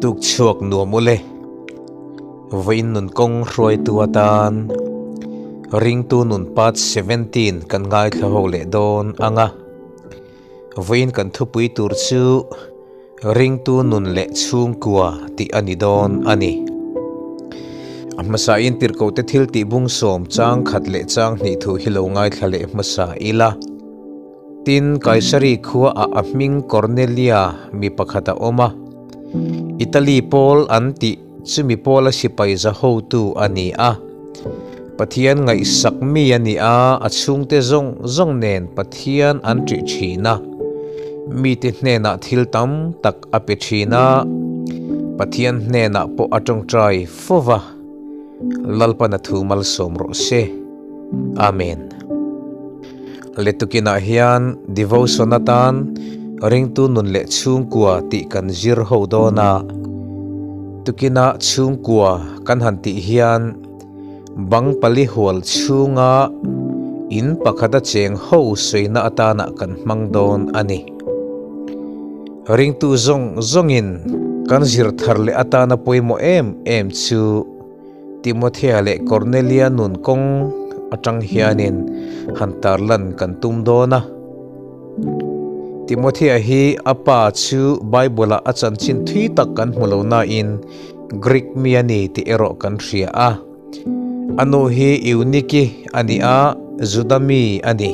Tuk chhuak nuam ule. Vawiin nun kawng hruaitu atan ringtu nun part 17 kan ngaithla ho leh dawn ang a. Vawiin kan thupui tur chu ringtu nun leh chhungkua tih a ni dawn a ni. A hmasain tirhkohte thil tih bung sawm chang khat leh chang hnih thu hi lo ngaithla leh hmasa ila. Tin, Kaisari khuaah a hming Kornelia mi pakhat a awm a, Italy pawl an tih chumi pawla sipai za hotu a ni a. Pathian ngaihsak mi a ni a, a chhungte zawng zawng nen Pathian an ṭih ṭhin a, mite hnenah thil tam tak a pe ṭhin a, Pathian hnenah pawh a ṭawngṭai fo va, Lalpan a thu malsawm rawh se. Amen. Letukinah hian devotion atan ringtu nun leh chhungkua tih kan zir ho dawn a, tukina chhungkua kan han tih hian bang pali hual chhunga in pakhata cheng ho sawina atana kan hmang dawn a ni. Ringtu zawng zawngin kan zir thar leh atana pawimawh em em chu Timothea leh Kornelia nun kawng atang hianin han tarlan kan tum dawn a. Timothea hi a pa chu Bible-ah a chanchin thui tak kan hmu lo nain Greek mi a ni tih erawh kan hria a. A nu hi Euniki a ni a, Juda mi a ni.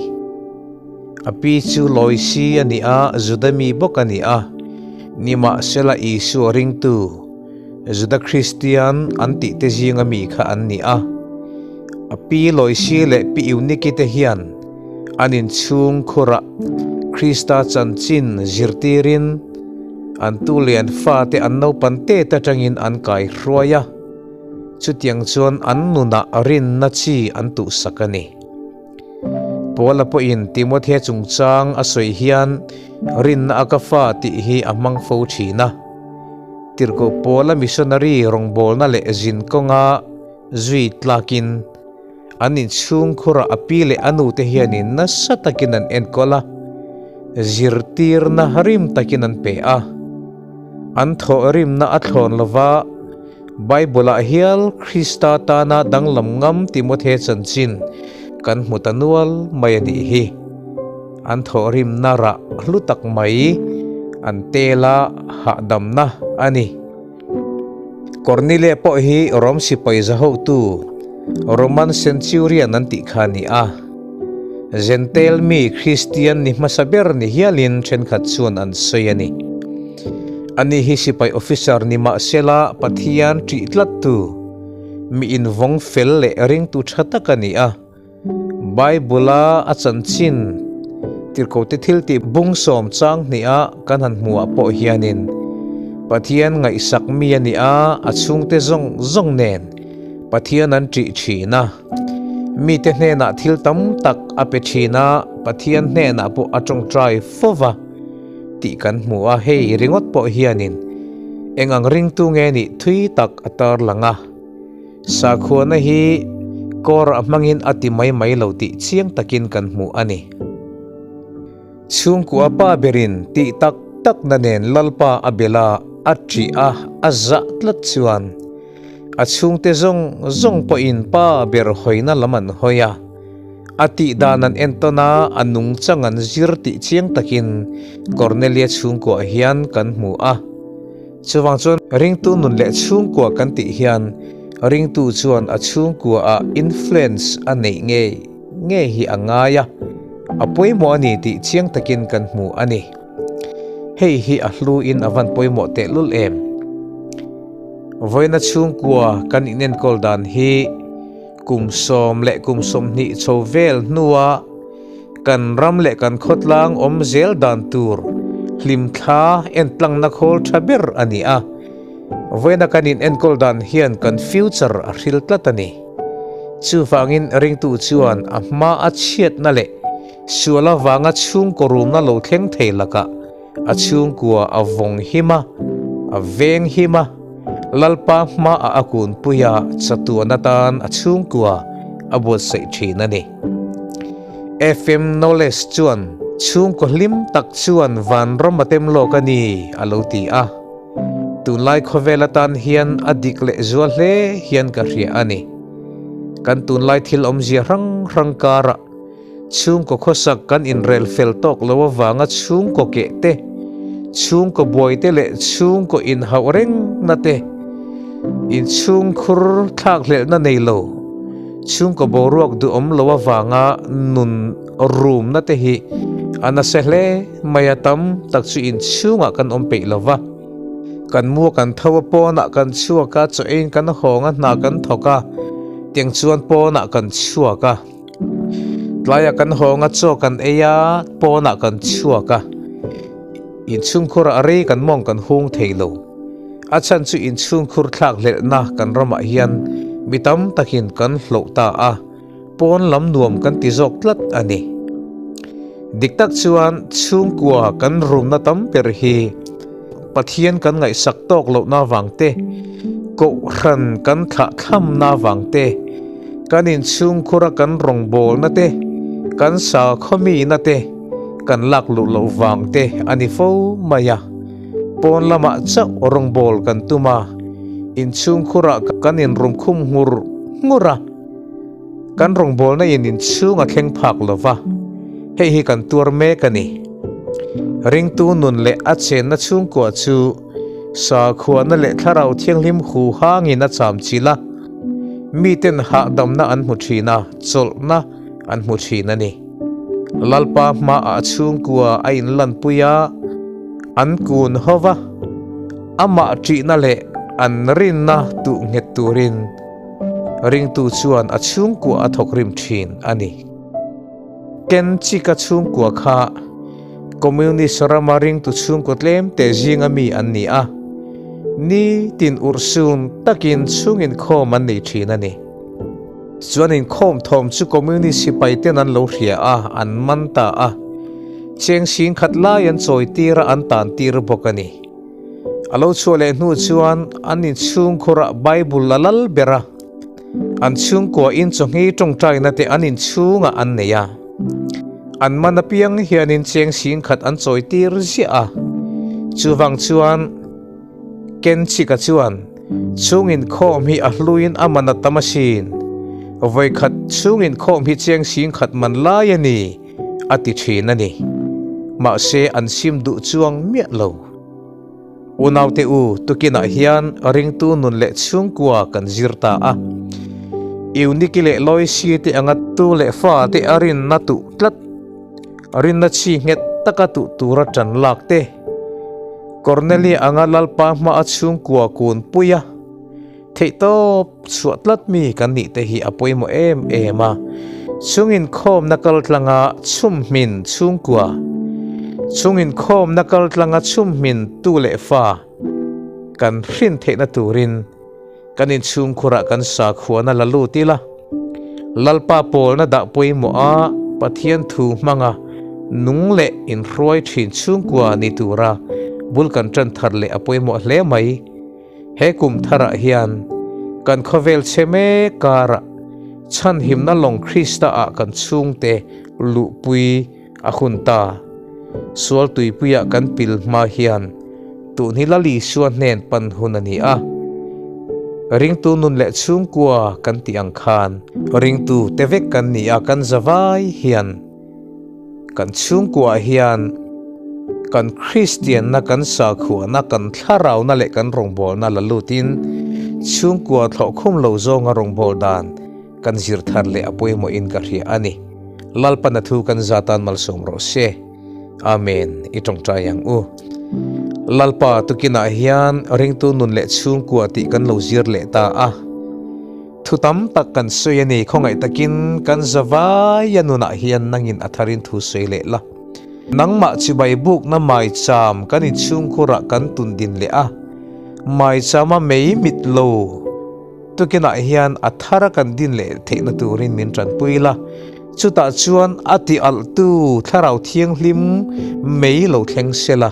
A pi chu Loisi a ni a, Juda mi bawk a ni a. Nimahsela Isua ringtu. Juda Kristian an tih te zinga mi kha an ni a. A pi Loisi leh pi Euniki te hian an inchhung khurah Krista chanchin zirtirin an tu lian fate an naupan tet atangin an kai hruai a, chutiang chuan an nunah rinna chi an tuhsak a ni. Paula pawhin Timothea chungchang a sawi hian rinna a ka fa tih hi a hmang fo thin a. Tirhkoh Paula missionary rawngbawlna leh zin kawnga zui tlakin an inchhungkhurah a pi leh a nute hianin nasa takin an enkawl a, zirtirna rim takin an pe a. An thawh rimna a thlawn lova, Bible-ah hial Krista tana danglam ngam Timothea chanchin kan hmu ta nual mai a nih hi. An thawhrimna rah hlu tak mai an tela hahdamna a ni. Kornile pawh hi Rom sipai za hotu Roman centurion an tih kha a ni a. Jentail mi Kristian ni hmasa ber ni hialin thenkhat chuan an sawi a ni. Ani hi sipai officer ni mahsela Pathian ṭih tlattu, mi invawng fel leh ringtu ṭha tak a ni a. Bible-a a chanchin tirhkohte thiltih bung sawm chang hniha kan han hmuhah pawh hianin Pathian ngaihsak mi a ni a, a chhungte zawng zawng nen Pathian an ṭih ṭhin a. Mite hnenah thil tam tak a pe thin a, Pathian hnenah pawh a tawngtai fo va tih kan hmu a, hei ringawt pawh hianin eng ang ringtu nge nih thui tak a tar lang a. Sakhuana hi kawr a hmangin a ti mai mai lo tih chiang takin kan hmu a ni. Chhungkua pa berin tih tak takna nen Lalpa a bel a, a ṭih a, a zah tlat chuan a chhungte zawng zawng pawhin pa ber hawina lam an hawi a, a tih dan an entawn a, a nungchang an zir tih chiang takin Kornelia chhungkuah hian kan hmu a. Chuvang chuan ringtu nun leh chhungkua kan tih hian ringtu chuan a chhungkuaah influence a neih ngei ngei hi a ngai a, a pawimawh a ni tih chiang takin kan hmu a ni. Hei hi a hluin a van pawimawh tehlul em? Vawiina chhungkua kan inenkawl dan hi kum sawm leh kum 20 chho vel hnua kan ram leh kan khawtlang awm zel dan tur hlimthla entlangna khawl tha ber a ni a. Vawiina kan inenkawl dan hian kan future a hril tlat a ni. Chuvangin ringtu chuan a hma a chhiatna leh sual avanga chhungkaw rumna lo thleng thei lakah A chhungkua a vawng him a, a veng him a, Lalpa hmaah a kunpui a, chatuan atan a chhungkua a buatsaih thin a ni. FM Knowles chuan chhungkaw hlim tak chuan vanram a tem lawk a ni, a lo ti a. Tunlai khawvel atan hian a dik leh zual hle hian ka hria a ni. Kan tunlai thil awmzia hrang hrang karah chhungkaw khawsak kan inrel fel tawk lo avanga chhungkaw keh te, chhungkaw buai te leh chhungkaw inhauh rengna te, inchhungkhur thlakhlelhna nei lo, chhungkaw boruak duhawm lo avanga nun rumna te hi a nasa hle mai a, tam tak chu inchhungah kan awm peih lo va. Kan mu a kan tho a, pawnah kan chhuak a, chaw eiin kan hawng a, hna kan thawk a, tiang chuan pawnah kan chhuak a. Tlaiah kan hawng a, chaw kan ei a, pawnah kan chhuak a. Inchhungkhurah rei kan mawng kan hung thei lo. A chhan chu inchhungkhur thlak hlelhna kan ramah hian mi tam takin kan hloh ta a, pawn lam nuam kan ti zawk tlat a ni. Dik tak chuan chhungkua kan rumna tam ber hi Pathian kan ngaihsak tawk lohna avang te, Kohhran kan thlahthlamna avang te, kan inchhungkhura kan rawngbawlna te, kan sakhawmina te kan lak luh loh vang te a ni fo mai a. Pawn lamah chauh rawngbâwl kan tum a, inchhungkhurah kan inrumkhum ngur ngur a. Kan rawngbawlna in inchhung a thleng phak lo va, hei hi kan tuar mek a ni. Ringtu nun leh a chenna chhungkua chu sakhuana leh thlarau thianghlim hu hangin a cham chilh a, miten hahdamna an hmu thin a, chawlhna an hmu thin a ni. Lalpa hmaah chhungkua a inlanpui a, an kun ho va, amah ṭihna leh an rinna tuh nghet turin, Ringtu chuan a chhungkua a thawk rim thin a ni. Ken Chika chhungkua kha Communist rama ringtu chhungkaw tlem te zinga mi an ni a, nitin urhsun takin chhung inkhawm an nei thin a ni. Chuan inkhawm thawm chu Communist sipai ten an lo hria a, an man ta a. Cheng sing khat lai an chawi tir a, an tan tir bawk a ni. A lo chhuah leh hnu chuan an inchhungkhurah Bible a lal ber a, an chhungkua in chawhngei tawngtaina te an inchhungah an nei a. An man apiang hianin cheng singkhat an chawi tir ziah a. Chuvang chuan Kenchika chuan, Chhung inkhawm hi a hluin a man a tam asin. Vawikhat chhung inkhawm hi cheng singkhat man lai a ni. a ti thin a ni. Mahse an sim duh chuang miah lo. Unaute u, tukinah hian ringtu nun leh chhungkua kan zir ta a. Euniki leh Loisi te anga tu leh fa te a rinna tuh tlat, rinna chi nghet taka tuh tura tan lak te, Kornelia anga Lalpa hmaa chhungkua kunpui a, Theihtawp chhuah tlat mi kan nih te hi a pawimawh em em a, chung inkhawmna kal tlanga chhumhmin chhungkua, chung inkhawmna kal tlanga chhumhmin tu leh fa kan hrin theihna turin kan inchhungkhurah kan sakhuana la lut ila, Lalpa pawlna dah pawimawh a Pathian thu hmanga nung leh inhruai thin chhungkua ni tura bul kan tan thar leh a pawimawh hle mai. He kum tharah hian kan khawvel chhe mek karah chhanhimna lawng Krista-ah kan chhungte luhpui a hun ta. Sual tuipuiah kan pil hma hian tunhi Lal Isua hnen pan hun a ni a. Ringtu nun leh chhungkua kan tih ang khan ringtu te vek kan ni a, kan zavai hian. Kan chhungkuah hian kan Kristianna, kan sakhuana, kan thlarauna leh kan rawngbawlna la lutin chhungkua thlawhkhum lo zawnga rawngbâwl dan kan zir thar leh a pawimawhin ka hria a ni. Lalpana thu kan za tan malsawm rawh se. Amen. I tawngtai ang u. Lalpa tukinah hian ringtu nun leh chhungkua tih kan lo zir leh ta a. Thu tam tak kan sawi a ni, khawngaih takin kan zavaia nunah hian nangin a tharin thu sawi leh la. Nangmah chibai bukna maicham kan inchhungkhurah kan tun din leh a, maichama mei mit lo tukinah hian a thara kan din leh theihna turin min tanpui la, chutah chuan a ti alhtu Thlarau Thianghlim mei lo thleng se la.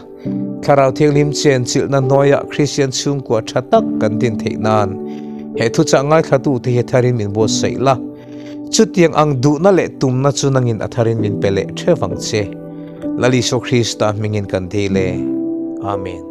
Thlarau Thianghlim chen chilhna hnuaiah Kristian chhungkua tha tak kan din theih nan he thuchah ngaithlatute hi a tharin min buatsaih la. Chutiang ang duhna leh tumna chu nangin a tharin min pe leh theuh ang che. Lal Isua Krista hmingin kan dil e. Amen.